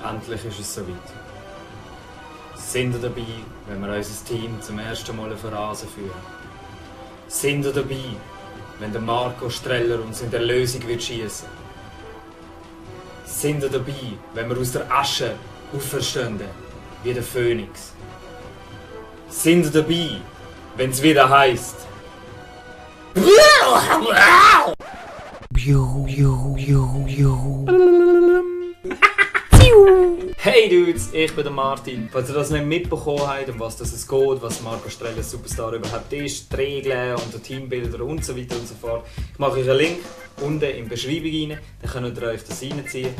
Endlich ist es soweit. Sind ihr dabei, wenn wir unser Team zum ersten Mal auf Rasen führen? Sind ihr dabei, wenn der Marco Streller uns in der Lösung wird schießen? Sind ihr dabei, wenn wir aus der Asche auferstehen, wie der Phönix? Sind ihr dabei, wenn es wieder heisst? Hey Dudes, ich bin der Martin. Falls ihr das nicht mitbekommen habt, um was es geht, was Marco Streller Superstar überhaupt ist, die Regeln und die Teambilder und so weiter und so fort, ich mache euch einen Link unten in die Beschreibung rein, dann könnt ihr euch das reinziehen.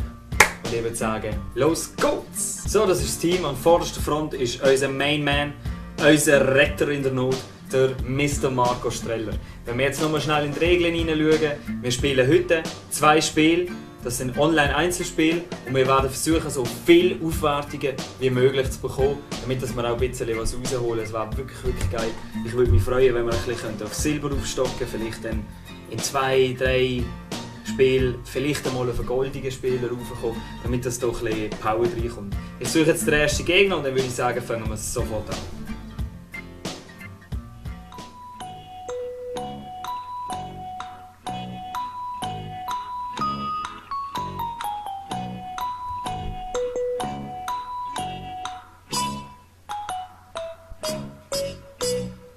Und ich würde sagen, los geht's! So, das ist das Team. An vorderster Front ist unser Main Man, unser Retter in der Not, der Mr. Marco Streller. Wenn wir jetzt nochmal schnell in die Regeln hineinschauen, wir spielen heute 2 Spiele. Das sind Online-Einzelspiele und wir werden versuchen, so viele Aufwertungen wie möglich zu bekommen, damit wir auch ein bisschen was rausholen. Es wäre wirklich geil. Ich würde mich freuen, wenn wir ein bisschen auf Silber aufstocken könnten, vielleicht dann in 2, 3 Spielen vielleicht einmal auf einen goldigen Spieler raufkommen, damit das doch ein bisschen Power reinkommt. Ich suche jetzt den ersten Gegner und dann würde ich sagen, fangen wir sofort an.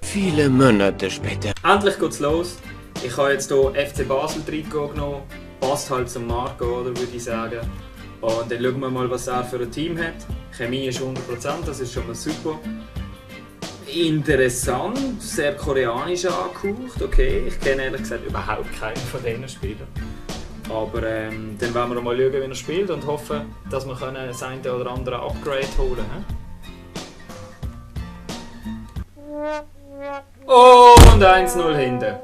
Viele Monate später. Endlich geht's los. Ich habe jetzt hier FC Basel reingenommen. Passt halt zum Marco, oder, würde ich sagen. Und dann schauen wir mal, was er für ein Team hat. Chemie ist 100%, das ist schon mal super. Interessant, sehr koreanisch angehaucht. Okay, ich kenne ehrlich gesagt überhaupt keinen von diesen Spielern. Aber dann werden wir mal schauen, wie er spielt und hoffen, dass wir das eine oder andere Upgrade holen können. Und 1-0 hinten.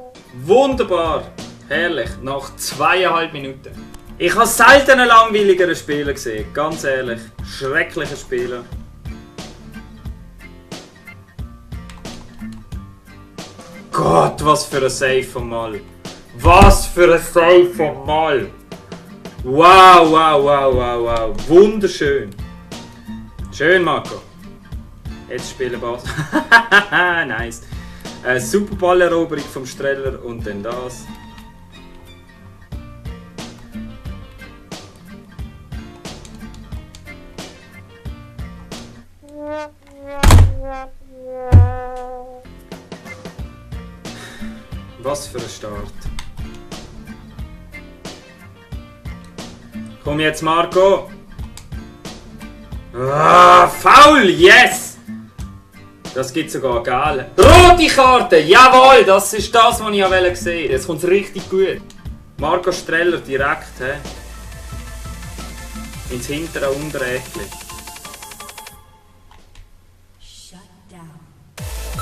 Wunderbar! Herrlich, nach 2,5 Minuten. Ich habe selten einen langweiligeren Spieler gesehen, ganz ehrlich. Schrecklicher Spieler. Gott, was für ein Save vom Mal. Was für ein Save vom Mal. Wow. Wunderschön. Schön, Marco. Jetzt spielen Basel. Nice. Super Balleroberung vom Streller und dann das. Was für ein Start. Komm jetzt, Marco. Ah, faul, yes! Das gibt sogar geil. Rote Karte, jawohl, das ist das, was ich gesehen wollte. Jetzt kommt es richtig gut. Marco Streller direkt, ins hintere Untereckli.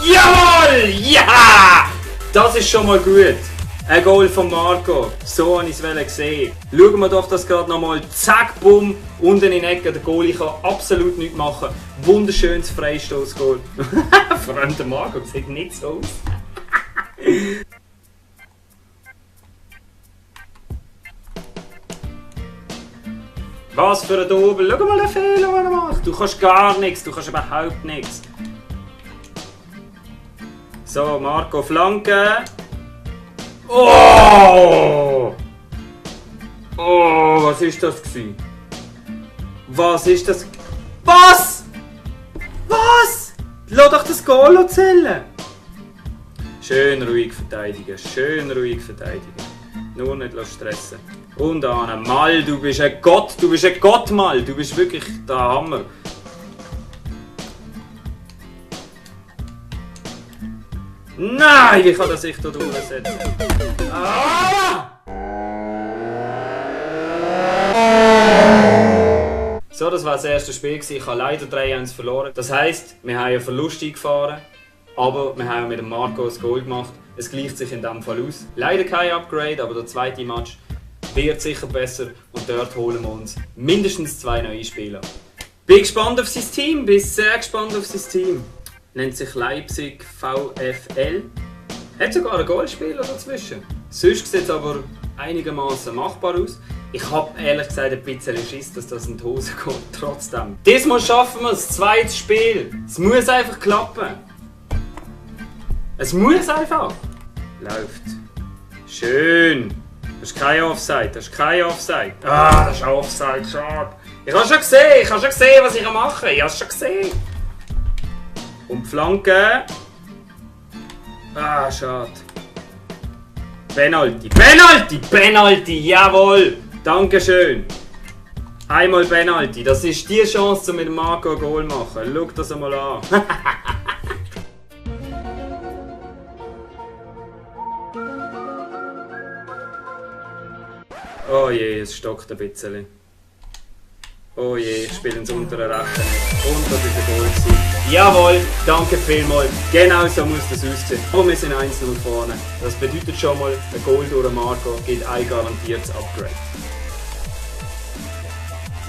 Jawohl, ja! Das ist schon mal gut. Ein Goal von Marco, so habe ich es gesehen. Schauen wir doch das gerade nochmal. Zack, bumm, unten in die Ecke. Der Goalie kann absolut nichts machen. Wunderschönes Freistoß-Goal. Vor allem der Marco sieht nicht so aus. Was für ein Double. Schau mal den Fehler, den er macht. Du kannst gar nichts, du kannst überhaupt nichts. So, Marco, Flanke. Oh! Oh, was ist das gewesen? Was ist das? Was? Was? Lass doch das Goal zählen! Schön ruhig verteidigen, schön ruhig verteidigen. Nur nicht stressen. Und Anne, Mal, du bist ein Gott, Mal, du bist wirklich der Hammer. Nein, wie kann er sich da durchsetzen? Ah! So, das war das erste Spiel. Ich habe leider 3-1 verloren. Das heisst, wir haben einen Verlust eingefahren, aber wir haben mit dem Marco ein Goal gemacht. Es gleicht sich in diesem Fall aus. Leider kein Upgrade, aber der zweite Match wird sicher besser und dort holen wir uns mindestens 2 neue Spieler. Bin gespannt auf sein Team, bin sehr gespannt auf sein Team. Nennt sich Leipzig VfL. Hat sogar einen Goalspieler dazwischen. Sonst sieht es aber einigermaßen machbar aus. Ich habe ehrlich gesagt ein bisschen Schiss, dass das in die Hose kommt. Trotzdem. Diesmal schaffen wir das zweite Spiel. Es muss einfach klappen. Es muss einfach. Läuft. Schön. Das ist kein Offside. Das ist kein Offside. Ah, das ist ein Offside. Schade. Ich habe schon gesehen, was ich mache. Ich habe es schon gesehen. Und die Flanke. Ah, schade. Penalty. Penalty! Penalty! Jawohl! Dankeschön. Einmal Penalty. Das ist die Chance, um mit Marco ein Goal zu machen. Schau das einmal an. Oh je, es stockt ein bisschen. Oh je, ich spiele ins untere Rechte nicht. Und das ist ein Goal gewesen. Jawohl, danke vielmals. Genau so muss das aussehen. Aber wir sind 1-0 vorne. Das bedeutet schon mal, ein Goal durch Marco gibt ein garantiertes Upgrade.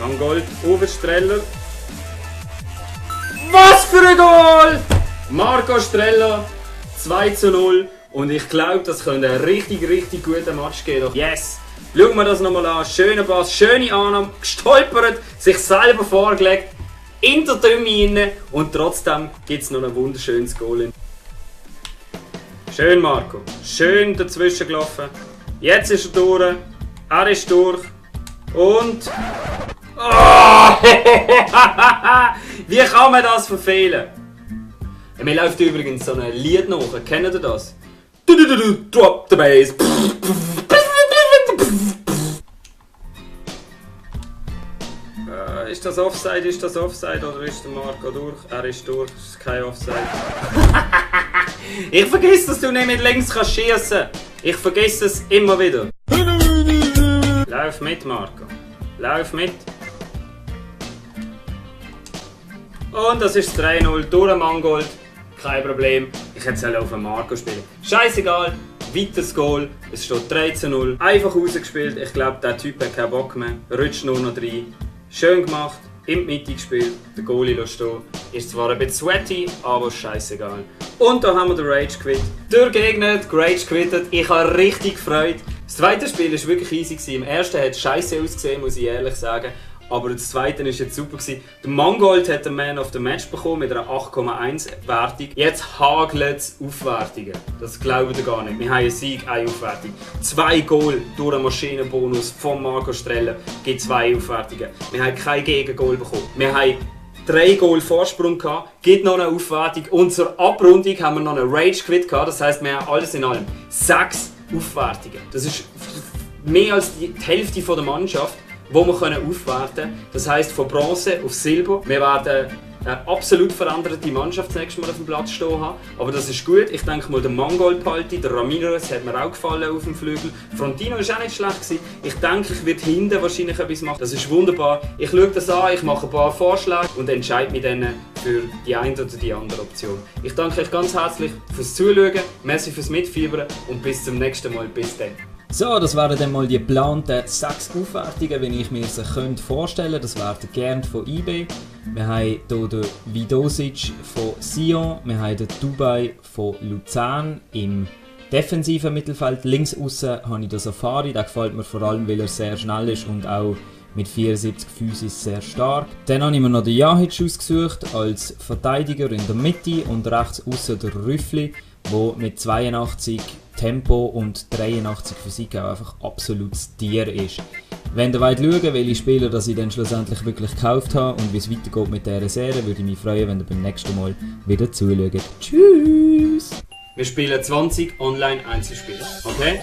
Mangold, Uwe Streller. Was für ein Goal! Marco Streller, 2-0. Und ich glaube, das könnte ein richtig guter Match geben. Yes! Schauen wir das nochmal an. Schöner Pass, schöne Annahme, gestolpert, sich selber vorgelegt, in der Trümmi rein und trotzdem gibt es noch ein wunderschönes Goal. Schön Marco, schön dazwischen gelaufen. Jetzt ist er durch, er ist durch und... Oh! Wie kann man das verfehlen? Mir läuft übrigens so ein Lied nach, kennt ihr das? Drop the bass. Ist das Offside oder ist der Marco durch? Er ist durch, es ist kein Offside. Ich vergesse, dass du nicht mit links schiessen kannst. Ich vergesse es immer wieder. Lauf mit, Marco. Lauf mit. Und das ist 3-0 durch Mangold. Kein Problem. Ich hätte auf Marco spielen. Scheißegal. Weiteres Goal. Es steht 13-0. Einfach rausgespielt. Ich glaube, der Typ hat keinen Bock mehr. Rutscht nur noch rein. Schön gemacht, in die Mitte gespielt, der Goalie lässt stehen. Ist zwar ein bisschen sweaty, aber scheißegal. Und da haben wir den Rage quit. Durchgegnet, Rage quittet. Ich habe richtig gefreut. Das zweite Spiel war wirklich easy. Im ersten hat es scheiße ausgesehen, muss ich ehrlich sagen. Aber das zweite war jetzt super. Der Mangold hat den Man of the Match bekommen mit einer 8,1 Wertung. Jetzt hagelt es Aufwertungen. Das glaubt ihr gar nicht. Wir haben einen Sieg, eine Aufwertung. 2 Goal durch einen Maschinenbonus von Marco Streller gibt 2 Aufwertungen. Wir haben kein Gegengol bekommen. Wir haben 3 Goal Vorsprung gehabt, gibt noch eine Aufwertung. Und zur Abrundung haben wir noch einen Rage Quit gehabt. Das heisst, wir haben alles in allem 6 Aufwertungen. Das ist mehr als die Hälfte der Mannschaft, wo wir aufwerten können. Das heisst von Bronze auf Silber. Wir werden eine absolut veränderte Mannschaft das nächste Mal auf dem Platz stehen haben. Aber das ist gut. Ich denke mal, der Mangold behalte, der Ramirez hat mir auch gefallen auf dem Flügel. Frontino war auch nicht schlecht gewesen. Ich denke, ich werde hinten wahrscheinlich etwas machen. Das ist wunderbar. Ich schaue das an, ich mache ein paar Vorschläge und entscheide mich dann für die eine oder die andere Option. Ich danke euch ganz herzlich fürs Zuschauen, merci fürs Mitfiebern und bis zum nächsten Mal. Bis dann. So, das wären dann mal die geplanten 6 Aufwertungen, wenn ich mir sie vorstellen könnte. Das wären gerne von eBay. Wir haben hier den Vidosic von Sion, wir haben den Dubai von Luzern im defensiven Mittelfeld. Links außen habe ich den Safari, der gefällt mir vor allem, weil er sehr schnell ist und auch mit 74 Physis sehr stark. Dann habe ich mir noch den Jahic ausgesucht als Verteidiger in der Mitte und rechts außen der Rüffli, der mit 82 Tempo und 83 Physik auch einfach absolutes Tier ist. Wenn ihr wollt schauen, welche Spieler dass ich dann schlussendlich wirklich gekauft habe und wie es weitergeht mit dieser Serie, würde ich mich freuen, wenn ihr beim nächsten Mal wieder zuschaut. Tschüss! Wir spielen 20 Online-Einzelspieler, okay?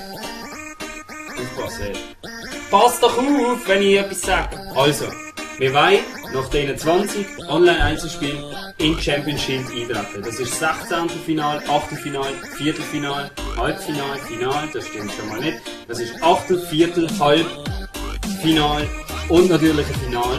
Aufpassen. Pass doch auf, wenn ich etwas sage. Also, wir wollen nach diesen 20 Online-Einzelspielen in die Championship eintreten. Das ist 16. Final, Achtelfinal, Viertelfinal, Halbfinal, Final, das stimmt schon mal nicht. Das ist Achtel, Viertel, Halbfinal und natürlich ein Final.